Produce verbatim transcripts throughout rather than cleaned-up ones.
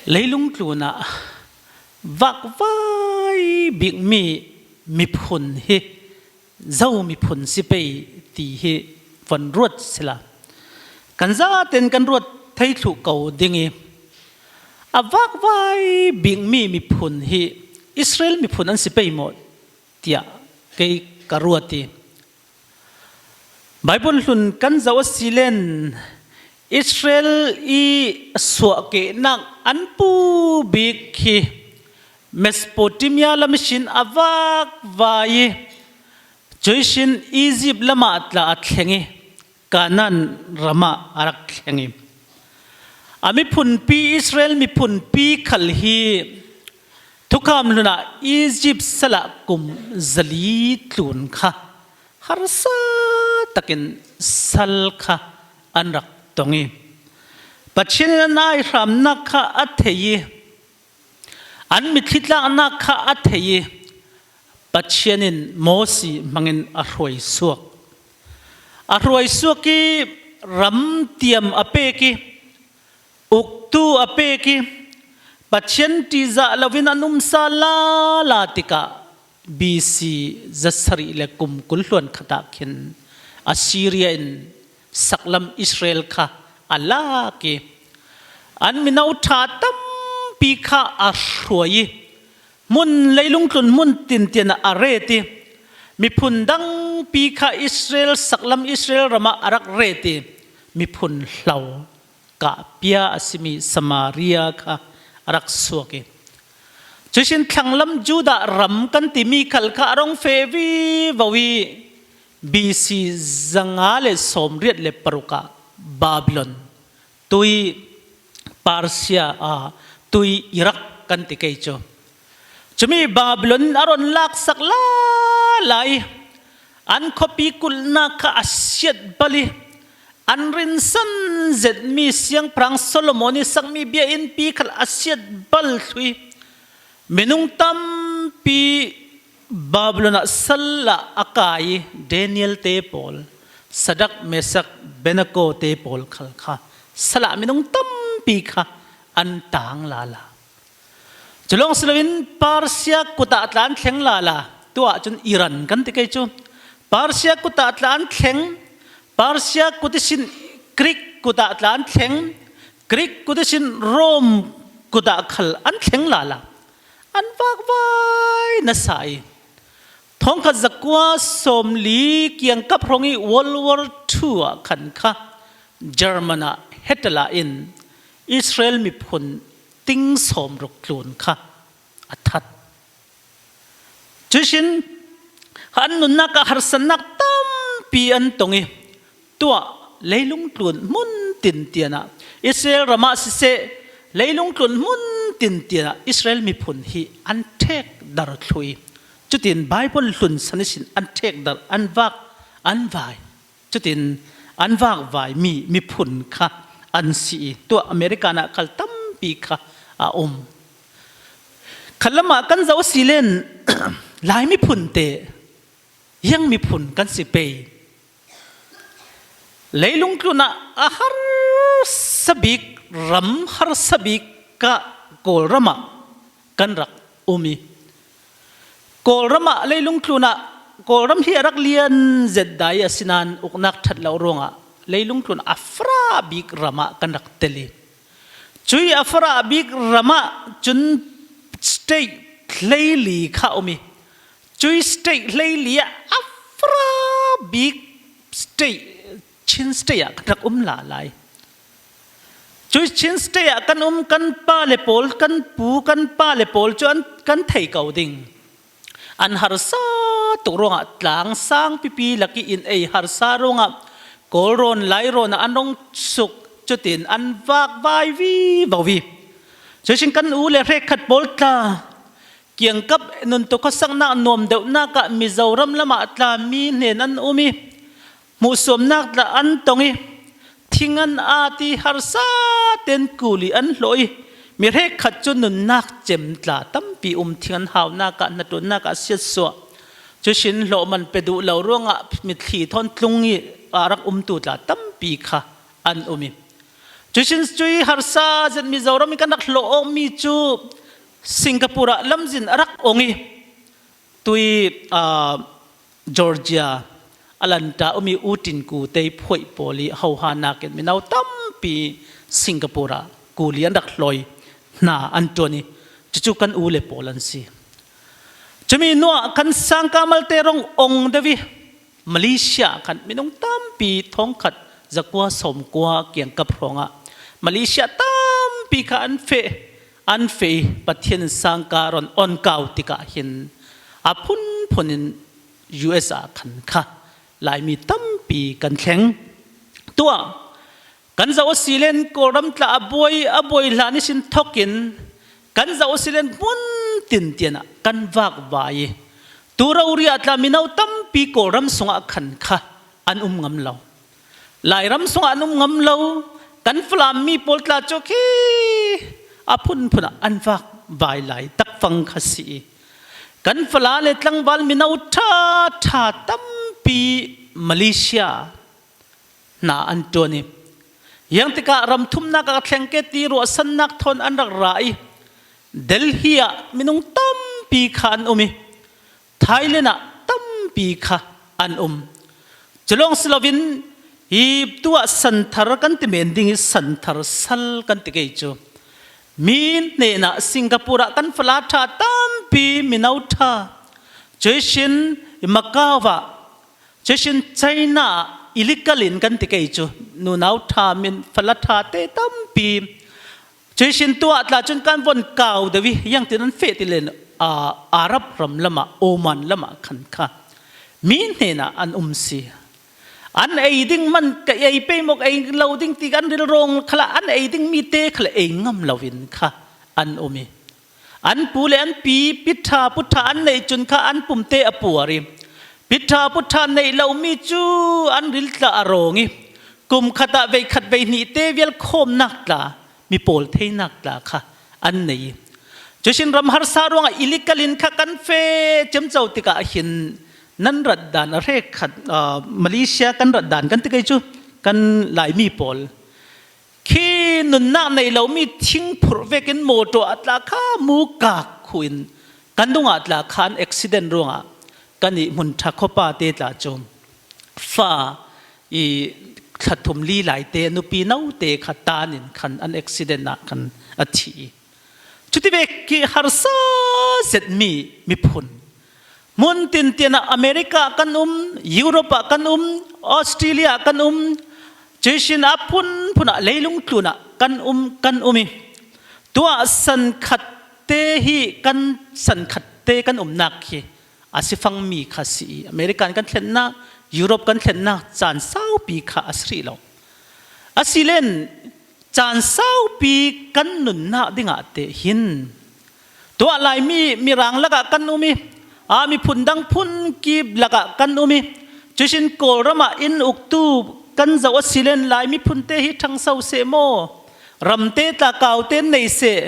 Leilung tlunah vakvai bikmi miphun hi Zo miphun si pei ti hi von ruat sila, kan zaten kan ruat thei thluh ko ding i, a vakvai bikmi miphun hi Israel miphun an si pei maw tiah kei ka ruat i, Bible hlun kan zoh a si len Israel i suahkehnak an pu bik hi Mesopotamia lam ihsin a vakvai i, cuihsin Egypt lamah tla a thleng i, Canaan ramah a rak thleng i, a miphunpi, Israel miphunpi khal hi thukham hlunah Egypt salah kum zali tlun kha harsa takin sal kha an rak tong i, Pathian in an aihramnak kha a thei i, an mitthli tlaknak kha a thei i, Pathian in Mosi hmangin a hruai suak. A hruai suak i, ram tiam a pek i, uktu a pek i, Pathian ṭihzah loin an umsa lala tikah B C zasarih le kum kul hluan khatah khin Assyria in saklam Israel kha a lak i, an mino ṭha tampi kha a hruai i, hmun, leilung tlun hmun tintianah a ret i, miphun dangpi kha Israel saklam, Israel ramah a rak ret i, miphun hlo kahpia a simi Samaria kha a rak suak i, cuihsin thlanglam Judah ram kan timi khal kha a rong feh vivo i, B C zanga le sawmriat le parukah Babylon, tui Persia, a, tui Iraq kan ti kei cu, cumi Babylon in a ron laksak lala i, an khuapi kulhnak kha a siat bal i, an rinsan zetmi siangpahrang Solomon i sakmi biainnpi khal a siat bal thluh i, minung tampi Babylon ah sal ah a kai i, Daniel te pawl, Sadak, Mesak, Benako te pawl khal kha sal ah minung tampi kha an tang lala. Cu lawng si loin Persia kut ah tla an thleng lala. Tuah cun Iran kan ti kei cu. Persia kut ah tla an thleng, Persia kut ihsin Greek kut ah tla an thleng, Greek kut ihsin Rome kut ah khal an thleng lala. An vakvai nasa i, thawngkhat zakua sawmli kiangkap hrawng i World War Two ah khan kha German ah Hitler in Israel miphun ting sawmruk tlun kha a that. Cuihsin an nunnak ah harsatnak tampi an tong i, tuah leilung tlun hmun tintianah Israel ramah siseh, leilung tlun hmun tintianah Israel miphun hi an ṭhekdar thluh i, cutin Bible hlun san ihsin an ṭhekdar, an vak, an vai. Cutin an vakvaimi miphun kha an si i, tuah America ah khal tampi kha a um. Khalam ah kan zoh a si len, Lai miphun te ziang miphun kan si pei. Leilung tlun ah a harsa bik, ram harsa bik kha Kawlram ah kan rak um i, Kawlram ah leilung tlun ah, Kawlram hi a rak lian zet dai a si nain uknak ṭhat lo ruangah leilung tlun a fara bik ram ah kan rak tel i, cui a fara bik ram ah cun state hleili kha um i, cui state hleili ah a fara bik state, Chin State ah kan rak um lala i, cui Chin State ah kan um, kan pa le pawl, kan pu, kan pa le pawl cu an, kan thei ko ding. An harsa tuk ruangah tlang sang pipi lak i inn ei harsa ruangah Kawlrawn, Lairawn ah an rung suk, cutin an vakvai vivo i. Cuihsin kan u le hrekkhat pawl tla kiangkap nuntu khuasaknak nuam deuhnak ah Mizoram lam ah tla mi hnen an um i, hmuhsuamnak tla an tong i, thing an at i, harsa ten kuli an hlawh i, mi hrekkhat cu nunnak cem tla tampi um, thing an haunak ah, hnaṭuannak ah siatsuah, cuihsin hlawh man pe duh lo ruangah mitthli thawn tlung i a rak umtu tla tampi kha an um i, Cuisin cui harsa zet Mizoram in kan rak hlawh awkmi cu Singapore ah lamzin a rak ong i, tui, aa, Georgia, Atlanta umi U Tin Ku te phuai pawl i hoha nakin mino tampi Singapore ah kuli an rak hlawi hna an ṭuan i, cucu kan u le pawl an si. Cumi nuah kan sangka malte rong ong deuh i, Malaysia khan minung tampi thawngkhat zakua sawmkua kiangkap hrawngah Malaysia tampi kha an feh, an feh i Pathian in sangka ron on kau tikah hin a phunphun in U S ah khan kha Laimi tampi kan thleng. Tuah kan zoh a si len Kawlram tla a buai, a buai hlan ihsin thokin kan zoh a si len hmun tintian ah kan vakvai i, tu rori ah tla mino tampi Kawlram sungah khan kha an um ngam lo. Lairam sungah an um ngam lo. Kan Falam mi pawl tla cu khi a phunphun ah an vakvai lai takfang kha si i, kan Fala le tlangval mino ṭha ṭha tampi Malaysia hna an ṭuan i, ziang tikah ram thumnak ah ka thleng ke ti ruahsannak thawn an rak ra i, Delhi ah minung tampi kha an um i, Thailand ah tampi kha an um. Cu lawng si loin hi tuah santhar kan ti men ding i, santhar sal kan ti kei cu, mi hnenah Singapore ah kan Fala ṭha tampi mino ṭha, cuihsin Macau ah, cuihsin China ah illegal in kan ti kei cu, nunau ṭha, min Fala ṭha te tampi. Cuihsin tuah tla cun kan von kau deuh i, ziangtin an feh ti len, aa, Arab ram lamah, Oman lamah khan kha mi hnenah an um si. An ei ding man ka ei pei maw, ka ei lo ding ti kan rilrawng khalah an ei ding mi te khalah ei ngam loin kha an um i, an pu le an pi piṭha puṭha an neih cun kha an pumte a puar i, piṭha puṭha neih lomi cu an ril tla a rawng i, kum khat ah veikhat veihnih te vial khawmnak tla, mi pawl theinak tla kha an nei i, cuihsin ram harsa ruangah illegal in kha kan feh ciamco tikah hin nan rat dan a hrek khat, aa, Malaysia kan rat dan kan ti kei cu, kan Laimi pawl khi nunnak nei lomi thingphurh vekin mawṭaw ah tla kha mu kak khuh in kan dungah tla kha an accident ruangah kan i hmun ṭha khuapa te tla cu fa i thla thum li lai te nupi no te kha tan in khan an accident ah khan a thi i, cuti vek khi harsa zetmi miphun hmun tintian ah America ah kan um, Europe ah kan um, Australia ah kan um, cuihsin a phunphun ah leilung tlun ah kan um, kan um i, tuah san khat te hi kan san khat te kan umnak hi a si fangmi kha si i, America in kan thlennak, Europe kan thlennak caan saupi kha a si rih lo. A si len caan saupi kan nunnak dingah te hin tuah Laimi Mirang lakah kan um i, aa, miphun dang phun kip lakah kan um i, cuihsin Kawlram ah inn uktu kan zoh a si len Lai miphun te hi ṭhangso seh maw, ram te tla kau te nei seh,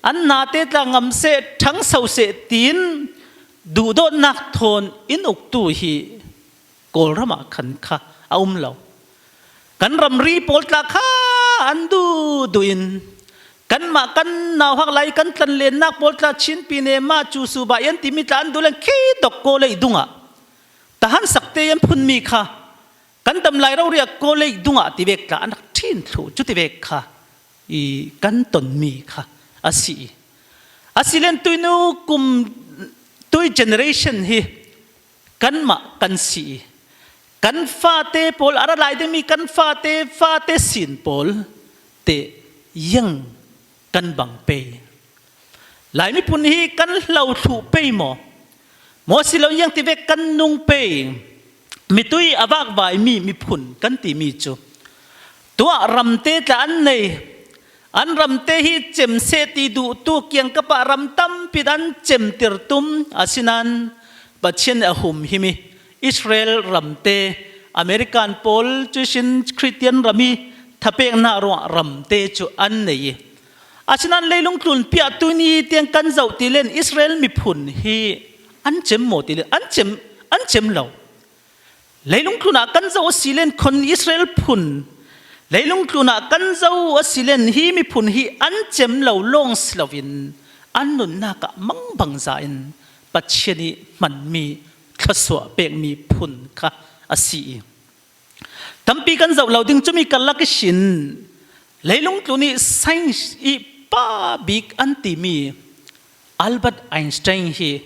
an na te tla ngam seh, ṭhangso seh tiin duhdawtnak thawn inn uktu hi Kawlram ah khan kha a um lo. Kan ramri pawl tla kha an duhduh in, kanmah kan nauhak lai kan tlanlennak pawl tla Chin Pyine mah cu Suba i an timi tla an duh len khi tok Kawlei dungah tahan sakte i an phunmi kha kan dam lai rori ah Kawlei dungah ti vek tla an rak ṭhin thluh, cuti vek kha i kan tonmi kha a si i, a si len tuinu kum, tui generation hi kanmah kan si i, kan fate pawl, a ra lai dingmi kan fate, fate sin pawl te ziang kan bang pei. Lai miphun hi kan hlo thluh pei maw? Maw si lo, ziang ti vek kan nung pei. Mitui a vakvaimi miphun kan timi cu tuah ramte tla an nei. An ramte hi cem seh ti duhtu kiangkap ah ram tampi an cemtir tum. Asinain Pathian a humhim i Israel ramte, American pawl, cuihsin Khristian ram i thapeknak ruangah ramte cu an nei i, asinain leilung tlun piah tuni tiang kan zoh ti len Israel miphun hi an cem maw ti len an cem, an cem lo. Leilung tlun ah kan zoh a si len khon Israel phun Leilung tlunah kan zo a si len hi miphun hi an cem lo lawng si loin an nunnak ah mangbangza in Pathian ih hmanmi thluasuah pekmi phun kha a si ih, tampi kan zoh lo ding. Cumi karlak ihsin leilung tlun ih science ih pa bik an timi Albert Einstein hi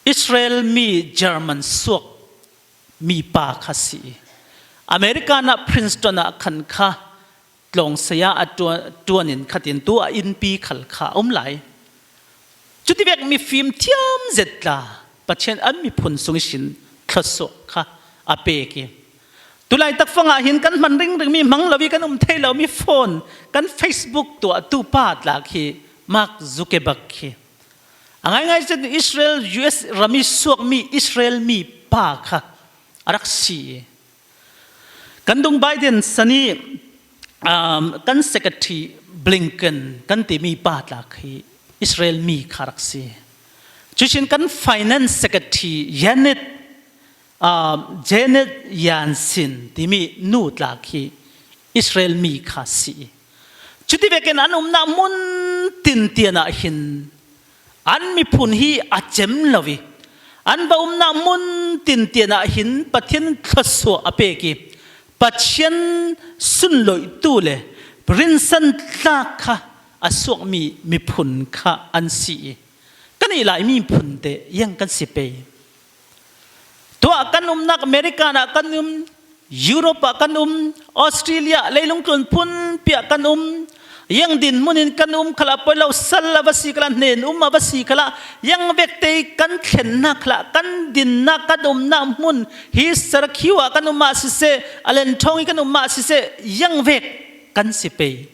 Israel mi German suak mi pa kha si ih, America ah Princeton ah khan kha tlawngsei ah a tua-, tuan in khatin tu a innpi khal kha a um lai. Cutivek mifim thiam zet tla Pathian an miphun sung ihsin thluasuah kha a pek ih, tulaitak fangah hin kan hman ringring mi, hmang lo ih kan um thei lo mi phone, kan Facebook tuahtu pa tlak hi Mark Zuckerberg hi a ngaingai zet Israel U S ram ih suak mi Israel mi pa kha a rak si ih, kan dung Biden san ih, um, kan secretary Blinken kan timi pa tlak hi Israel mi kha rak si. Cuihsin kan finance secretary Janet, um, Janet Yellen timi nu tlak hi Israel mi kha si. Cutivekin an umnak hmun tintian ah hin an miphun hi a cem lo ih, an va umnak hmun tintian ah hin Pathian thluasuah a pek ih, Pathian sunloihtu le rinsan tlak kha a suakmi miphun kha an si ih, kan ih lai miphun teh ziang kan si pei. Tuah kan umnak America ah kan um, Europe ah kan um, Australia, leilung tlun phunpi ah kan um, ziang dinhmun in kan um khalah poi lo, sal a va si khalah, hnen um a va si khalah, ziang vekte ih kan thlennak khalah, kan dinnak, kan umnak hmun hi Sarakhio ah kan um mah siseh, a lenthawng ih kan um mah siseh, ziang vek kan si pei.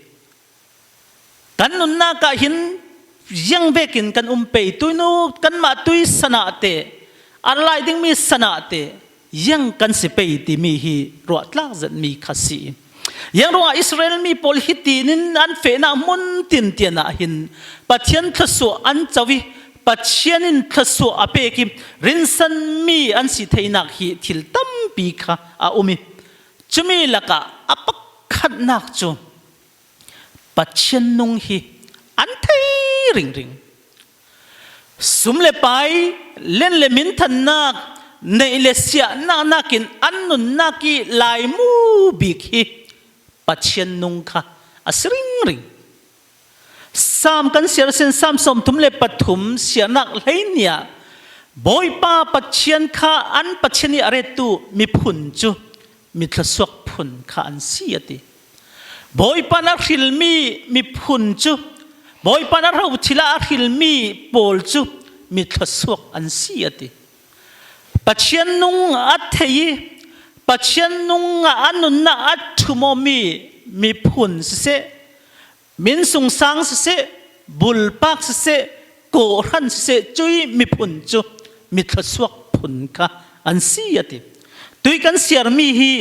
Kan nunnak ah hin ziang vekin kan um pei, tuihnu kanmah tuisan ah teh a lai dingmi san ah teh ziang kan si pei timi hi ruahtlak zetmi kha si. Ziang ruangah Israel mi pawl hitin in an fehnak hmun tintian ah hin Pathian thluasuah an co ih, Pathian in thluasuah a pek ih, rinsanmi an si theinak hi thil tampi kha a um ih, cumi lakah a pakhatnak cu Pathian nung hi an thei ringring. Sum le pai, len le minthannak, neih le siahnak nakin an nunnak ih laimu bik hi Pathian nung kha a si ringring. Saam kan siar sin, Saam sawmthum le pathum, siarnak hleihnih ah Bawipa Pathian kha an Pathian ih a rettu miphun cu mi thluasuak phun kha an si, a ti. Bawipa in a hrilmi miphun cu, Bawipa in a rothil ah a hrilmi pawl cu mi thluasuak an si, a ti. Pathian nung a thei ih, Pathian nung ah a nunnak a ṭhumawmi miphun siseh, min sungsang siseh, bulpak siseh, kawhhran siseh, cuih miphun cu mi thluasuak phun kha an si, a ti. Tui kan siarmi hi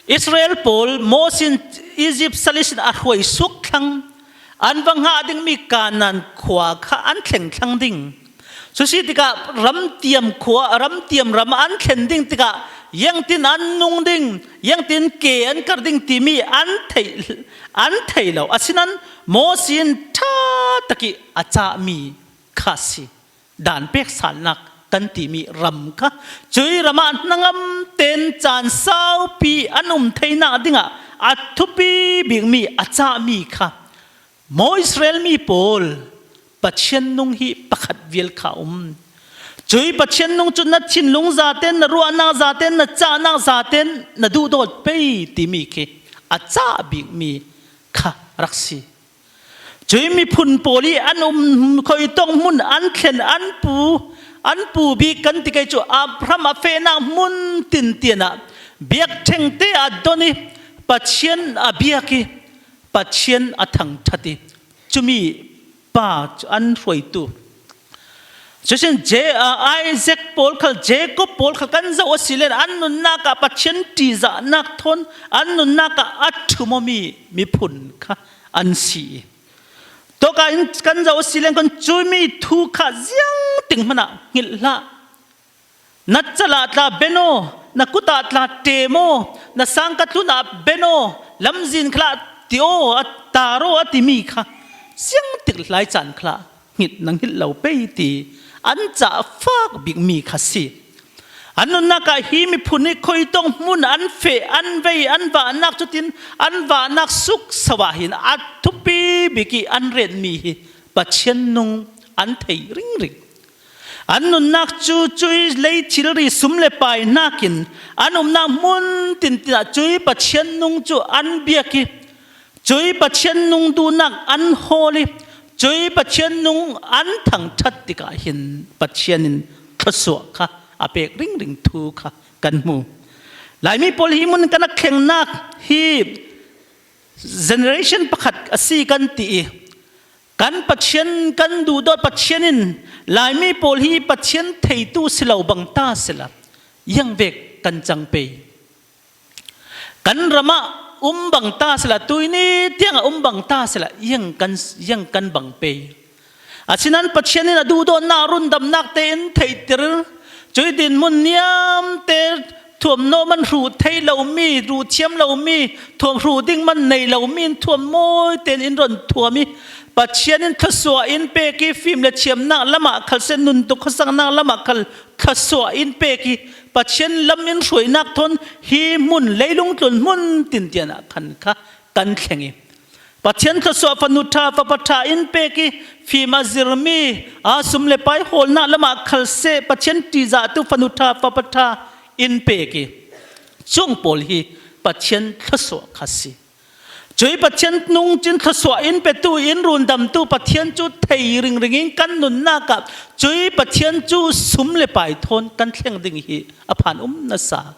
Israel pawl Moses in Egypt sal ihsin a hruai suk thlang, an va ngah dingmi Kanaan khua kha an thleng thlang ding. Cusi tikah ramtiam khua, ramtiam ram an thlen ding tikah, ziangtin an nung ding, ziangtin ke an kar ding timi an theih, an thei lo. Asinan Moses in ṭha tak ih a cahmi kha si. Daan pek salnak kan timi ram kha, cuih ram ah hnangam tein caan saupi an um theinak dingah a thupi bikmi a cahmi kha, maw Israel mi pawl, Pathian nung hi pakhat vial kha a um. Cuih Pathian nung cu na thinlung zaten, na ruahnak zaten, na cahnak zaten na duhdawt pei timi khi a cah bikmi kha rak si. Cuih miphun pawl ih an um khoitawk hmun an thlen, an pu, an pu bik kan ti kei cu, Abraham a fehnak hmun tintian ah biakṭhengte a don ih Pathian a biak ih Pathian a thangṭhat ih, cumi pa cu an hruaitu. Cuihsin Je-, aa, Isaac pawl khal, Jacob pawl khal kan zoh a si len an nunnak ah Pathian ṭihzahnak thawn an nunnak ah a ṭhumawmi miphun kha an si ih, tawkah in kan zoh a si len khun cumi thu kha ziangtik hmanah hngilh hlah. Na calah tla ben aw, na kutah tla ṭem aw, na sangka tlunah ben aw, lamzin khalah ti aw, a tar aw a timi kha, siangtik lai caan khalah ngit na ngilh lo pei ti an cah fak bikmi kha si. An nunnak ah hi miphun hi khuitawng hmun an feh, an vei, an vahnak cutin an vahnak sukso ah hin a thupi bik ih an retmi hi Pathian nung an thei ringring. An nunnak cu cuih lei thilri sum le pai hnakin an umnak hmun tintin ah cuih Pathian nung cu an biak ih, cuih Pathian nung duhnak an hawl ih, cuih Pathian nung an thangṭhat tikah hin Pathian in thluasuah kha a pek ringring thu kha kan hmu. Laimi pawl hi mun kan a thlengnak hi generation pakhat a si kan ti ih, kan Pathian kan duhdawt Pathian in Laimi pawl hi Pathian theitu si lo bang ta sehla, iang vek kan cang pei. Kan ram ah um bang ta sehla, tuini tiang ah um bang ta sehla, iang kan, iang kan bang pei. Asinain Pathian in a duhdawtnak rundamnak tein theihtir, cuih dinhmun niamte thuamhnaw man hruh thei lomi, hruh thiam lomi, thuam hruh ding man nei lomi in thuam mawi tein in ron thuam ih, Pathian in thluasuah in pek ih, fim le thiamnak lamah khal seh, nun tuk khuasaknak lamah khal thluasuah in pek ih, Pathian lam in hruainak thawn hi hmun leilung tlun hmun tintian ah khan kha kan thleng ih, Pathian thluasuah fanu ṭha fapa ṭha in pek ih, fim a zirmi, a sum le pai hawlnak lamah khal seh, Pathian ṭihzahtu fanu ṭha fapa ṭha in pek ih, cuang pawl hi Pathian thluasuah kha si. Cuih Pathian nung cin thluasuah in petu, in rundamtu Pathian cu thei ringring in kan nunnak ah cuih Pathian cu sum le pai thawn kan thleng ding hi a phan um nasa.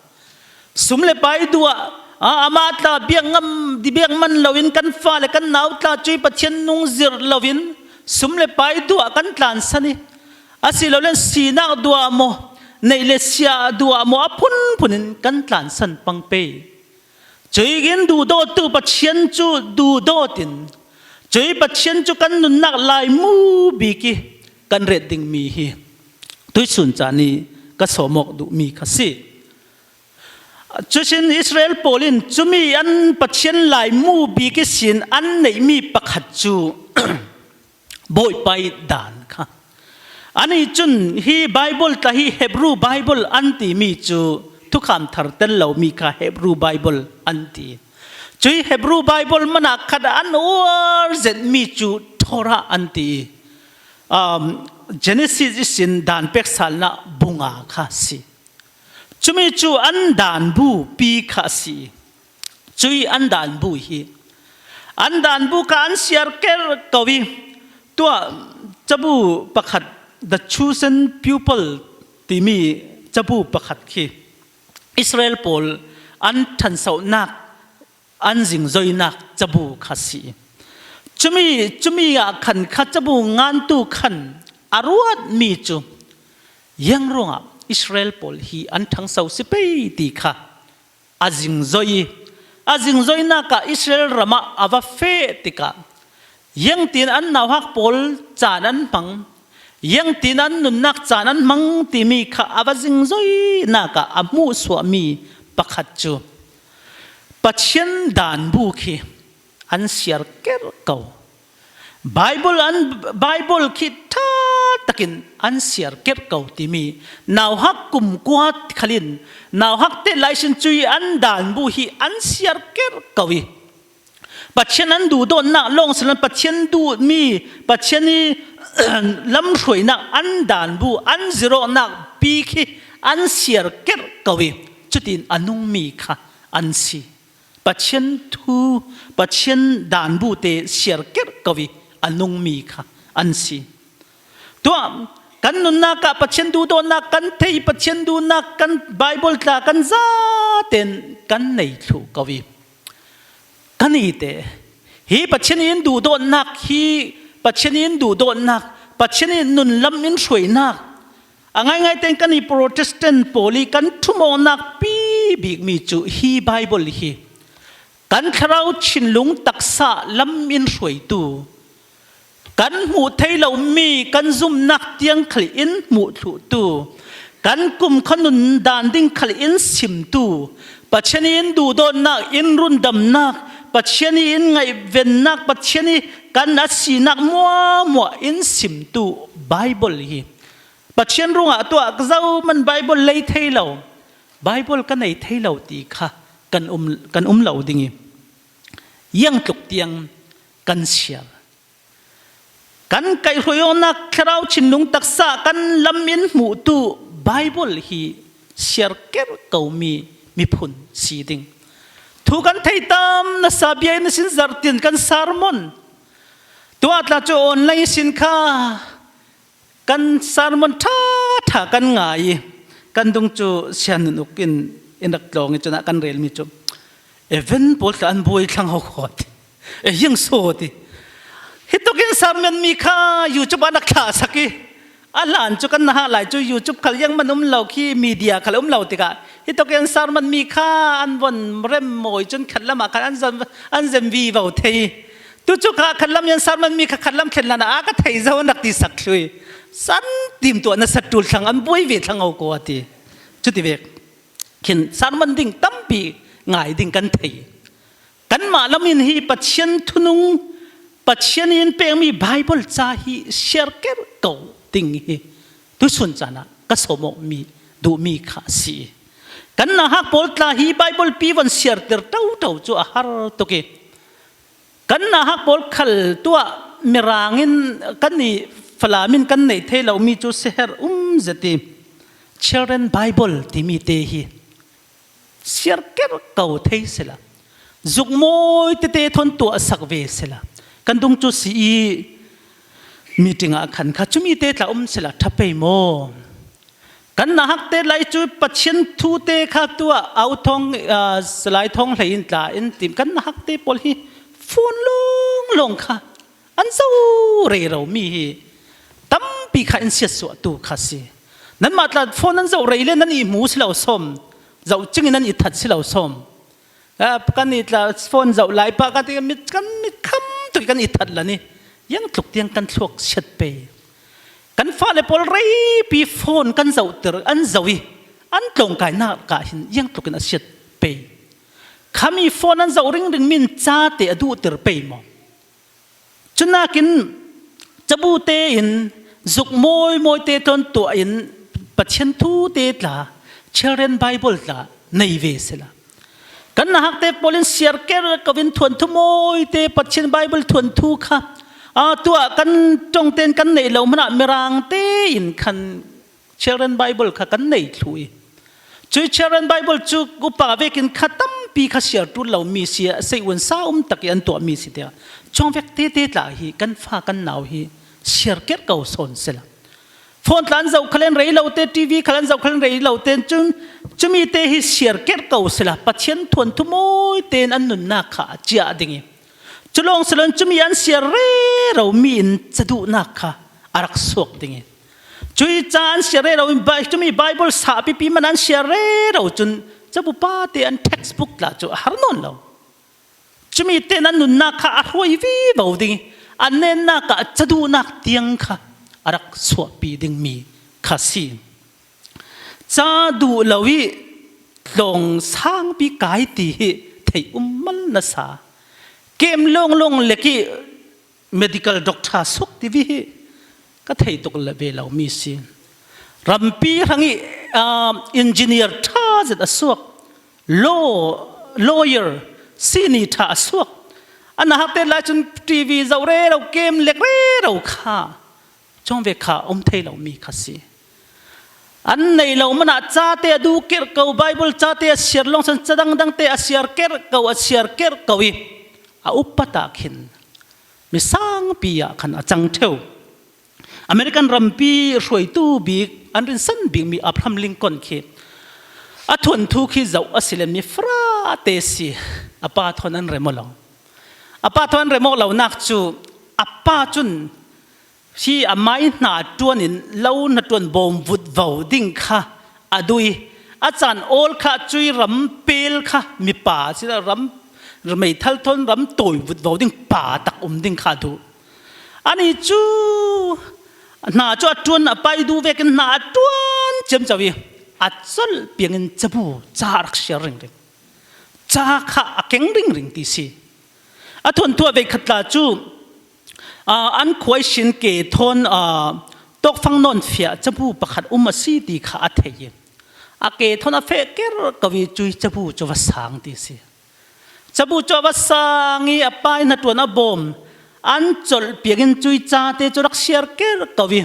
Sum le pai duh ah, a, amah tla biak ngam, biak man loin kan fale kan nau tla cuih Pathian nung zirh loin sum le pai duh ah kan tlansan ih, asilole sinak duh ah maw, neih le siah duh ah maw, a phunphun in kan tlansan pang pei. Cuih in duhdawttu Pathian cu duhdawt in, cuih Pathian cu kan nunnak laimu bik ih kan ret dingmi hi tuihsun caan ih ka sawm awk duhmi kha si. Cucin Israel pawl in cumi an Pathian laimu bik ihsin an neihmi pakhat cu Bawipa ih daan kha. Anih cun hi Baibal tla hi Hebru Baibal an timi cu thukham thar tel lomi kha Hebru Baibal an ti. Cuih Hebru Baibal manah khat an uar zetmi cu Torah an ti. Um, Genesis ihsin daan peksalnak bunga kha si. Cumi cu an daanbu pi kha a si. Cuih an daanbu hi an daanbu kha an siar ker ko ih, tuah cabu pakhat, The Chosen People timi cabu pakhat khi Israel pawl an ṭhansohnak, an zingzoinak cabu kha si. Cumi, cumi ah khan kha cabu ngantu khan a ruatmi cu, iang ruangah Israel pawl hi an ṭhangso si pei ti kha a zingzoi ih, a zingzoinak ah Israel ram ah a va feh tikah, iangtin an nauhak pawl caan an hmang, iangtin an nunnak caan an hmang timi kha a va zingzoinak ah a hmuhsuahmi pakhat cu Pathian daanbu khi an siar ker ko. Baibal an, Baibal khi ṭha takin an siar ker ko timi nauhak kumkua khal in, nauhak te lai sin cuih an daanbu hi an siar ker ko ih, Pathian an duhdawtnak lawng si lo, Pathian duhmi, Pathian ih lamhruainak an daanbu, an zirawhnak pi khi an siar ker ko ih, cutin a nungmi kha an si. Pathian thu, Pathian daanbu te siar ker ko ih a nungmi kha an si. Tuah kan nunnak ah Pathian duhdawtnak kan thei, Pathian duhnak kan Baibal tla kan zaten kan nei thluh ko ih, kan ite hi Pathian in duhdawtnak hi, Pathian in duhdawtnak, Pathian in nunlam in hruainak, a ngaingai tein kan i Protestant pawl ih kan ṭhumawknak pi bikmi cu hi Baibal hi kan thlarau thinlung taksa lam in hruaitu, kan hmuh thei lomi kan zumnak tiang khal in hmuh thluhtu, Kan kum kha nun dan ding khal in simtu, Pathian in duhdawtnak, in rundamnak, Pathian in ngaihvennak, Pathian i kan a sinak muahmuah in simtu Bible hi. Pathian rungah tuah ka zohman Bible lei thei lo, Bible ka nei thei lo ti kha kan um, kan um lo ding i, iangtluk tiang kan siar. Kan kaihhruaiawknak thlarau thinlung taksa kan lam in hmuhtu Bible hi siar ker komi miphun si ding. Thu kan thei tam nasa bia in a sin zartin kan sermon. Tuah tla cu online sin kha kan sermon ṭha ṭha kan ngai i, kan dung cu Sia Nun Uk in in rak tlawng i, cunah kan relmi cu, "Event pawl tla an buai thlang ho kho," ti. "E, ziang so," ti. Hi tukin sermon mi kha YouTube ah rak thlahsak i, a hlan cu kan na hah lai cu YouTube khal ziangman um lo khi, media khal um lo tikah, hi tukin sermon mi kha an von rem mawi cun khatlam ah khan an zem, an zem vivo thei. Tu cu kha khatlam in sermon mi kha khatlam thlen hlan ah a ka thei zo an rak ti sak thlu i, "San tim tuah na sa ṭul thlang, an buai ve thlang ho kho," a ti. Cuti vek khin sermon ding tampi ngai ding kan thei. Kanmah lam in hi Pathian thunung, Pathian in pekmi Bible ca hi siar ker ko ding hi tusun caan ah ka sawm awkmi, duhmi kha a si. Kan nauhak pawl tla hi Bible pi von siarter ṭoṭo cu a har tuk i, kan nauhak pawl khal tuah Mirang in kan i Falam in kan neih thei lomi cu seher um zet i, Children Bible timi te hi siar ker ko thei sila, zuk mawi tete thawn tuahsak ve sila, kan dung cu si i, meeting ah khan kha cumi te tla um sila ṭha pei maw? Kan nauhak te lai cu Pathian thu te kha tuah au thawng, aa, Salai thawng hlei in tla in tim, kan nauhak te pawl hi phone lawnglawng kha an zoh rero mi hi tampi kha in siatsuahtu kha si. Nanmah tla phone nan zoh rei le nan i hmu si lo sawm, zoh cing in nan i that si lo sawm. Ah, kan i tla phone zoh lai pah kan ti, mit, kan mit kham tuk i kan i that lan i, iangtluk tiang kan thluak siat pei. Kan fale pawl reipi phone kan zohter, an zoh i an tlawngkainak ah hin iangtluk in a siat pei. Khami phone an zoh ringring min ca te a duhter pei maw? Cunakin cabu tein zuk mawi mawi te thawn tuah in Pathian thu te tla, Children Bible tla nei ve sila. Kan nauhak te pawl in siar ker ko in thuanthu mawi te, Pathian Bible thuanthu kha, aa, tuah kan ṭong tein kan neih lo hmanah Mirang tein khan Children Bible kha kan nei thlu i, cui Children Bible cu upa vekin kha tampi kha siar ṭul lomi si, a sei un sa um tak i an tuahmi si tiah, cuang vek tete tla hi kan fa kan nau hi siar ker ko sawn sila. Phone tla an zoh khal in rei lo te, T V khal an zoh khal in rei lo te, cun cumi te hi siar ker ko sila, Pathian thuanthu mawi tein an nunnak kha a ciah ding i, cu lawng si loin cumi an siar rero mi in caduhnak kha a rak suak ding i, cui ca an siar rero in Bi-, cumi Bible sahpipi man an siar rero cun cabu pa te an textbook tla cu a har nawn lo. Cumi tein an nunnak kha a hruai vivo ding i, an nennak ah caduhnak tiang kha a rak suahpi dingmi kha si. Ca duh lo i tlawng sangpi kai ti hi theih um mal nasa. Kem lawnglawng lek i medical doctor suak tivi hi ka thei tuk ve lomi si. Rampi hrang i, ah, engineer ṭha zet a suak, law, lawyer, sini ṭha a suak. A nauhak te lai cun T V zoh rero, kem lek rero kha cuang ve kha um thei lomi kha si. An nei lo hmanah ca te a duh ker ko, Bible ca te a siar lawng san, ca dangdang te a siar ker ko, a siar ker ko i, a upat ah khin mi sangpi ah khan a cang ṭheu. American rampi hruaitu bik, an rinsan bikmi Abraham Lincoln khi a thuanthu khi zoh a si le mi fara te si, a pa thawn an rem aw lo. A pa thawn an rem aw lonak cu a pa cun hi amai hna ṭuan in lo hna ṭuan bawm vutvo ding kha a duh i, a caan awl kha cui ram pel kha mipa si lo, ram meithal thawn ram tawi vutvo ding pa tak um ding kha a duh. Ani cu hna cu a ṭuan a pai duh vekin hna a ṭuan ciamco i a colh piangin cabu ca a rak siar ringring. Ca kha a keng ringring ti si. A thuanthu a veikhat tla cu, aa, an khuai sin ke thawn, aa, tawkfang nawn fiah cabu pakhat um a si ti kha a thei i a ke thawn a feh ker ko i cui cabu cu va sang ti si. Cabu cu a va sang i a pa i hnaṭuan a bawm. An colh piangin cui cate cu rak siar ker ko i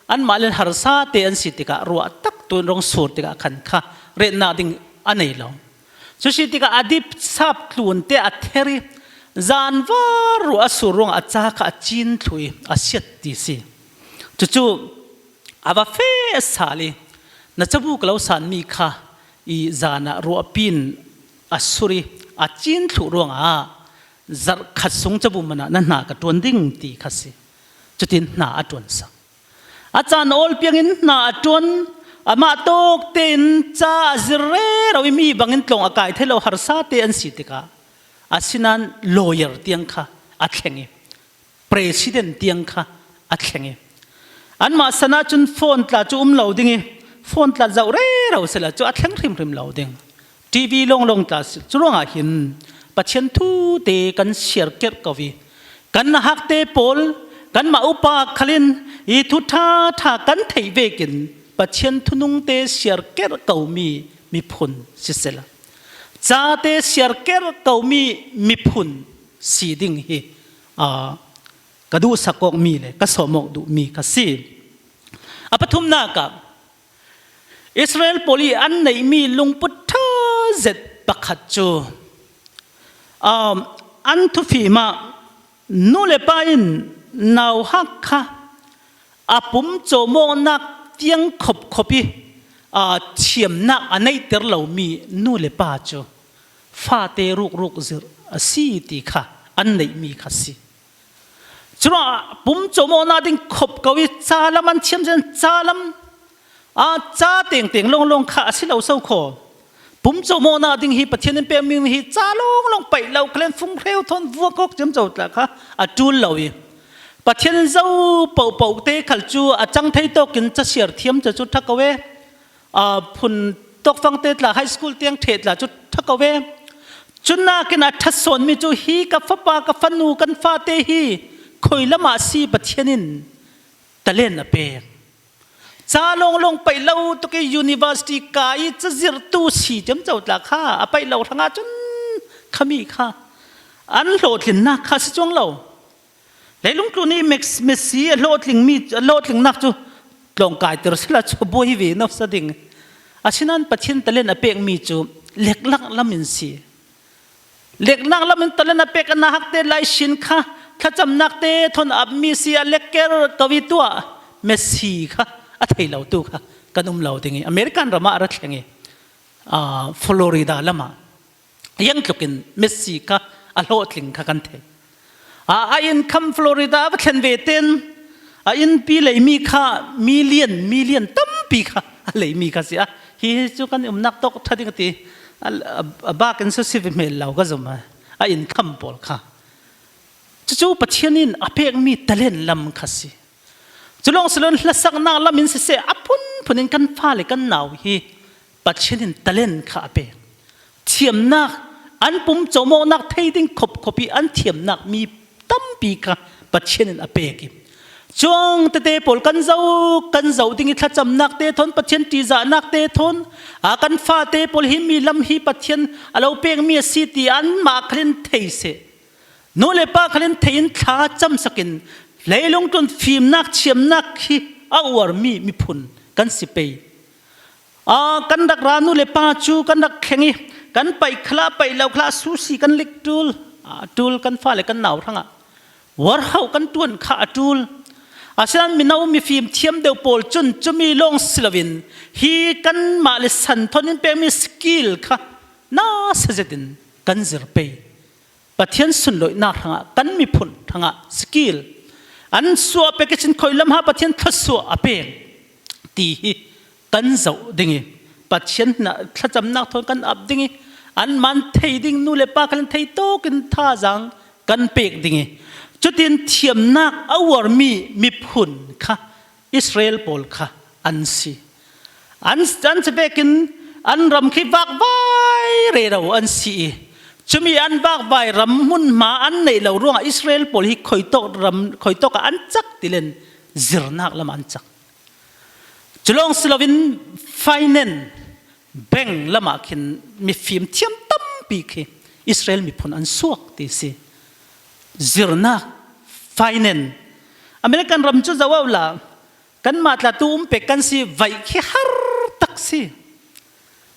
anmah le harsa te an si tikah ruah tak tu in rung sur tikah khan kha retnak ding a nei lo. Cu si tikah a dip sap tlun te a ther i zan var ruah a sur ruangah a ca kha a cin thluh i a siat ti si. Cucu a va feh sal i na cabu ka lo sanmi kha i zan ah ruahpi in a sur i a cin thluh ruangah zarh khat sung cabu man ah na hna ka ṭuan ding ti kha si. Cutin hna a ṭuan sak. A caan a awl piangin hna a ṭuan. Amah tawk tein ca a zir rero i mi bangin tlawng a kai thei lo harsa te an si tikah a sinain lawyer tiang kha a thleng i president tiang kha a thleng i anmah san ahcun phone tla cu um lo ding i phone tla zoh rero sehla cu a thleng hrimhrim lo ding. T V lawnglawng tla si. Curuangah hin Pathian thu te kan siar kerh ko i kan nahak te pawl kanmah upa khal in i thu ṭha ṭha kan theih vekin Pathian thunung te siar kerh komi miphun sisehla ca te siar kerh komi miphun si ding hi, aa, ka duhsak awkmi le ka sawm awk duhmi ka si. A pathumnak ah Israel pawl i an neihmi lungput ṭha zet pakhat cu, um, an thufim ah nu le pa in nauhak kha a pum cawmawknak tiang khopkhop i, aa, thiamnak a neihter lomi nu le pa cu fate rukruk zirh a si ti kha an neihmi kha si. Curuangah pum cawmawknak ding khop ko i ca lam an thiam zen, ca lam, aa, ca tengteng lawnglawng kha a si lo so khaw. Pum cawmawknak ding hi Pathian in pekmi hi ca lawnglawng paih lo khalen fung hreu thawn vuak awk ciamco tla kha a ṭul lo i Pathian in zo pohpoh te khal cu a cang thei tawkin ca siar thiam ca cu ṭha ko e. Aa, phun tawkfang te tla, high school tiang ṭheh tla cu ṭha ko e. Cu nakin a ṭha sawnmi cu hi ka fapa, ka fanu, kan fate hi khoi lam ah si Pathian in talent a pek. Ca lawnglawng paih lo tuk i university kai i cazirhtu si ciamco tla kha a paih lo hrangah cun khami kha an hlawhtlinnak kha a si cuang lo. Leilung tlun i Mex-, Messi a hlawhtlingmi, a hlawhtlingnak cu tlawngkaiter sila cu buai ve no sa ding. Asinain Pathian talent a pekmi cu leklak lam in si. Leklak lam in talent a pek a nahak te lai sin kha thlacamnak te thawn a apmi si a lek ker ko i tuah Messi kha a thei lo tu kha kan um lo ding i American ram ah a ra thleng i, aa, Florida lam ah iangtlukin Messi kha a hlawhtling kha kan thei. A, a inn kham Florida a va thlen ve ten a innpi leimi kha million, million tampi kha a leimi kha si a. Hi cu kan umnak tawk ṭha ding a ti. A, a, a bak in sasi ve hmel lo ka zum a, a inn kham pawl kha. Cucu Pathian in a pekmi talent lam kha si. Cu lawng si loin hlasaknak lam in siseh, a phunphun in kan fale kan nau hi Pathian in talent kha a pek. Thiamnak, an pum cawmawknak thei ding khopkhop i an thiamnak mi tampi kha Pathian in a pek i cuang tete pawl kan zoh, kan zoh ding i thlacamnak te thawn, Pathian ṭihzahnak te thawn, a kan fate pawl hi mi lam hi Pathian a lo pekmi a si ti anmah khal in thei seh. Nu le pa khal in thei in thla camsak in leilung tlun fimnak thiamnak hi a uarmi miphun kan si pei. Aa, kan rak ra nu le pa cu kan rak thleng i kan paih khalah, paih lo khalah susi kan lik ṭul, aa, ṭul kan fale kan nau hrangah uarhauh kan ṭuan kha a ṭul. Asinan mino mifim thiam deuh pawl cun cumi lawng si loin hi kanmah le san thawn in pekmi skill kha nasa zetin kan zir pei. Pathian sunloihnak hrangah kan miphun hrangah skill an suah pek i cin khoi lam ha Pathian thluasuah a pek ti hi kan zoh ding i Pathian hna thlacamnak thawn kan ap ding i anmah thei ding nu le pa khal in thei tawkin thazaang kan pek ding i cutin thiamnak a uarmi miphun kha Israel pawl kha an si. An, an si vekin an ram khi vakvai rero an si i, cumi an vakvai ram hmunhma an neih lo ruangah Israel pawl hi khuitawk ram, khuitawkah an chak ti len zirnak lamah an chak. Culawng si loin finance, bank lamah khin mifim thiam tampi khi Israel miphun an suak ti si. Zirnak, finance. American ram cu zoh awla, kanmah tla tu um pek kan si, vaih khi har tak si.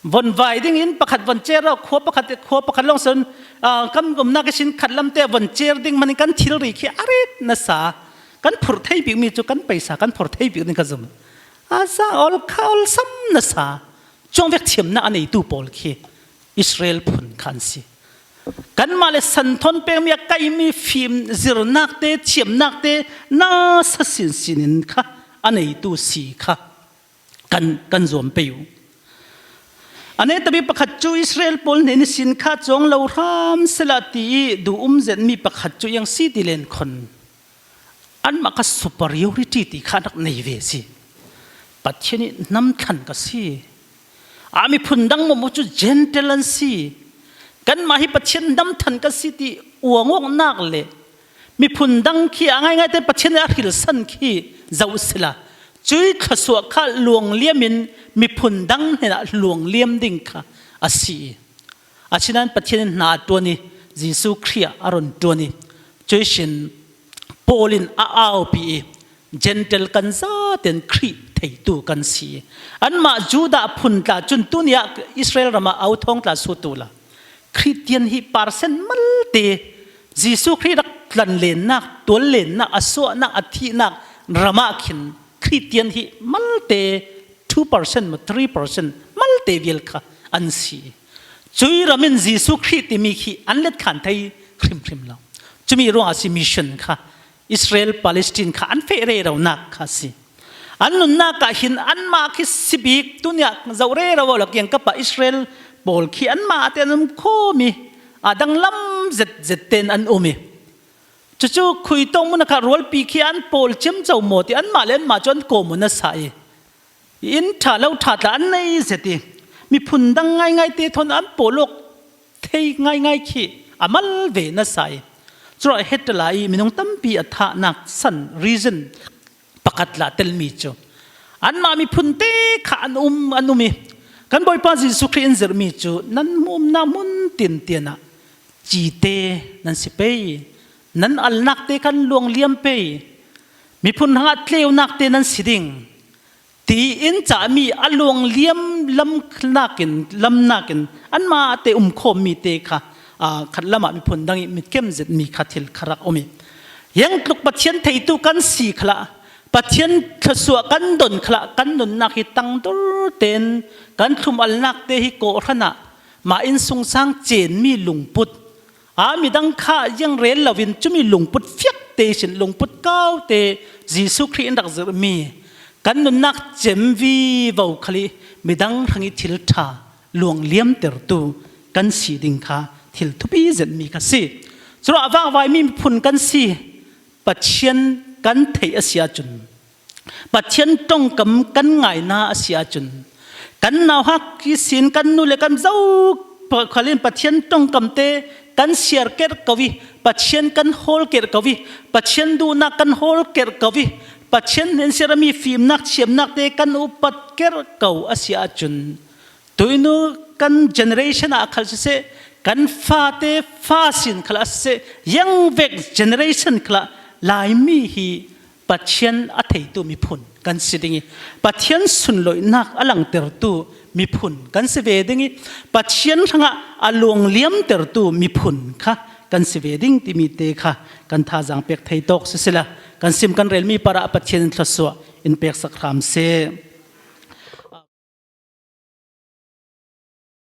Von vai dingin pakhat von cer lo, khua pakhat, khua pakhat lawng sawn, aa, kan umnak ihsin khat lamte von cer ding hmanin kan thilri khi a rit nasa. Kan phurh thei bikmi cu kan paisa kan phurh thei bik ding ka zum. A za ol kha ol sam nasa. Cuang vek thiamnak a neitu pawl khi Israel phun kha an si. Kanmah le santhawn pekmi a kaihmi fim zirnak te, thiamnak te nasa sinsin in kha a neitu si kha kan, kan zuam pei uh. A netabi pakhat cu Israel pawl hnen ihsin kha cuang lo hram sela ti i duh um zetmi pakhat cu iang si ti len khon anmah kha superiority ti kha rak nei ve si. Pathian i hnam thlan ka si. A miphun dang maw cu gentle an si. Kanmah hi Pathian hnam thlan ka si ti uangawknak le miphun dang khi a ngaingai te Pathian a hrilsan khi zoh sila, cui thluasuah kha luangliam in miphun dang hnenah luangliam ding kha a si. Asinain Pathian in hna a ṭuan i, Jesuh Khrih ah a run ṭuan i, cuihsin Paul in a aupi i, Gentile kan zaten Khrih theitu kan si. Anmah Judah phun tla cun tuni ah Israel ram ah au thawng tla sut uhla, Khristian hi percent malte, Jesuh Khrih rak tlanlennak, tuallennak, a suahnak, a thihnak ram ah khin Khristian hi malte two percent maw, three percent malte vial kha an si. Cui ram in Jesuh Khrih timi khi an let khan thei hrimhrim lo. Cumi ruangah si mission kha Israel, Palestine kha an feh reronak kha si. An nunnak ah hin anmah khi si bik, tuni ah zoh rero awla kiangkap ah Israel pawl khi anmah te an um khawm i, a danglam zetzet tein an um i, cucu khuitawk mun a kha rualpi khi an pawl ciamco maw ti anmah le anmah cu an kawm uh nasa i, inn ṭha lo ṭha tla an nei zet i, miphun dang ngaingai te thawn an pawl awk thei ngaingai khi a mal ve nasa i, curuah Hitler i minung tampi a thahnak san reason pakhat tla telmi cu anmah miphun te kha an um, an um i, kan Bawipa Jesuh Khrih in zirhmi cu nan umnak hmun tintian ah cite nan si pei, nan alnak te kan luangliam pei, miphun hrangah tleunak te nan si ding, tiin cahmi a luangliam lamnakin, lamnakin anmah te umkhawmmi te kha, aa, khatlam ah miphun dang i mitkem zetmi kha thil kha rak um i, hiang tluk Pathian theitu kan si khalah, Pathian thluasuah kan don khalah, kan nunnak hi tangdor tein kan thlum alnak te hi kawhhran ah mah innsungsang cenmi lungput, a midang kha iang rel loin cumi lungput fiak te ihsin lungput kau te Jesuh Khrih in rak zirhmi kan nunnak cem vivo khal i midang hrang i thil ṭha luangliamtertu kan si ding kha thil thupi zetmi kha si. Curuah a vakvaimi miphun kan si. Pathian kan theih a si ahcun, Pathian ṭongkam kan ngaina a si ahcun, kan nauhak ihsin kan nu le kan zo khal in Pathian ṭongkam te kan siar kerh ko i, Pathian kan hawl kerh ko i, Pathian duhnak kan hawl kerh ko i, Pathian hnen siar a mi fimnak thiamnak te kan upat kerh ko a si ahcun, tuinu kan generation ah khal siseh, kan fate fa sin khal ah siseh, iang vek generation khal ah Laimi hi Pathian a theitu miphun kan si ding i, Pathian sunloihnak a langtertu miphun kan si ve ding i, Pathian hrangah a luangliamtertu miphun kha kan si ve ding timi te kha kan thazaang pek thei tawk sisila, kan sim kan relmi parah Pathian in thluasuah in peksak hram seh.